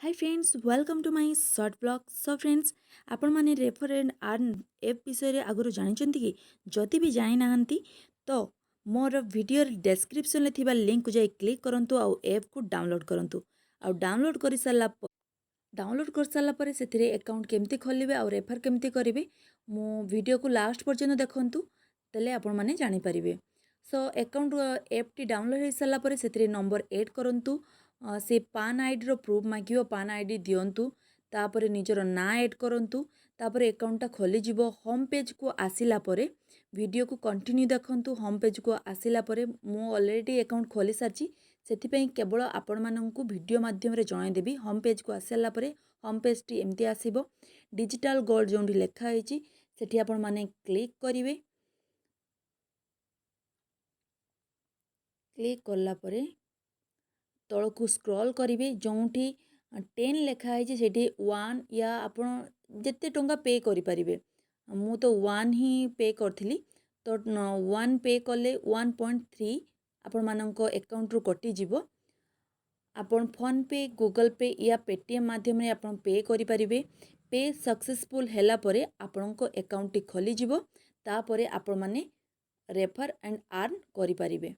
Hi friends, welcome to my short vlog. So friends, ଆପଣମାନେ refer and earn app ବିଷୟରେ ଆଗରୁ ଜାଣିଛନ୍ତି କି? ଯଦି ବି ଜାଣିନାହାନ୍ତି, ତ ମୋର ଭିଡ଼ିଓର ଡେସ୍କ୍ରିପସନ୍ରେ ଥିବା ଲିଙ୍କ୍କୁ ଯାଇ କ୍ଲିକ୍ କରନ୍ତୁ ଆଉ ଆପ୍କୁ ଡାଉନଲୋଡ଼୍ କରନ୍ତୁ। ଆଉ ଡାଉନଲୋଡ଼୍ କରିସାରିଲା ପରେ ସେଥିରେ ଆକାଉଣ୍ଟ କେମିତି ଖୋଲିବେ ଆଉ ରେଫର୍ କେମିତି କରିବେ, ମୁଁ ଭିଡ଼ିଓକୁ ଲାଷ୍ଟ ପର୍ଯ୍ୟନ୍ତ ଦେଖନ୍ତୁ, ତାହେଲେ ଆପଣମାନେ ଜାଣିପାରିବେ। ସୋ ଆକାଉଣ୍ଟ ଆପ୍ଟି ଡାଉନଲୋଡ଼୍ ହୋଇସାରିଲା ପରେ ସେଥିରେ ନମ୍ବର ଏଡ଼୍ କରନ୍ତୁ। ସେ ପାନ୍ ଆଇଡ଼ିର ପ୍ରୁଫ୍ ମାଗିବ, ପାନ୍ ଆଇଡ଼ି ଦିଅନ୍ତୁ। ତାପରେ ନିଜର ନାଁ ଏଡ଼୍ କରନ୍ତୁ। ତାପରେ ଆକାଉଣ୍ଟଟା ଖୋଲିଯିବ। ହୋମ୍ ପେଜ୍କୁ ଆସିଲା ପରେ ଭିଡ଼ିଓକୁ କଣ୍ଟିନ୍ୟୁ ଦେଖନ୍ତୁ। ହୋମ୍ ପେଜ୍କୁ ଆସିଲା ପରେ ମୁଁ ଅଲରେଡ଼ି ଆକାଉଣ୍ଟ ଖୋଲି ସାରିଛି, ସେଥିପାଇଁ କେବଳ ଆପଣମାନଙ୍କୁ ଭିଡ଼ିଓ ମାଧ୍ୟମରେ ଜଣାଇଦେବି। ହୋମ୍ ପେଜ୍କୁ ଆସିସାରିଲା ପରେ ହୋମ୍ ପେଜ୍ଟି ଏମିତି ଆସିବ। ଡିଜିଟାଲ୍ ଗୋଲ୍ଡ ଯେଉଁଠି ଲେଖା ହେଇଛି, ସେଠି ଆପଣମାନେ କ୍ଲିକ୍ କରିବେ। କ୍ଲିକ୍ କଲା ପରେ ତଳକୁ ସ୍କ୍ରଲ୍ କରିବେ। ଯେଉଁଠି 10 ଲେଖା ହେଇଛି, ସେଠି 1 ୟା ଆପଣ ଯେତେ ଟଙ୍କା ପେ କରିପାରିବେ। ମୁଁ ତ 1 ହିଁ ପେ କରିଥିଲି। ତ 1 ପେ କଲେ 1.3 ଆପଣମାନଙ୍କ ଆକାଉଣ୍ଟରୁ କଟିଯିବ। ଆପଣ ଫୋନ୍ପେ, ଗୁଗଲ୍ ପେ ୟା ପେଟିଏମ୍ ମାଧ୍ୟମରେ ଆପଣ ପେ କରିପାରିବେ। ପେ ସକ୍ସେସଫୁଲ୍ ହେଲା ପରେ ଆପଣଙ୍କ ଆକାଉଣ୍ଟଟି ଖୋଲିଯିବ। ତାପରେ ଆପଣମାନେ ରେଫର୍ ଆଣ୍ଡ ଆର୍ନ କରିପାରିବେ।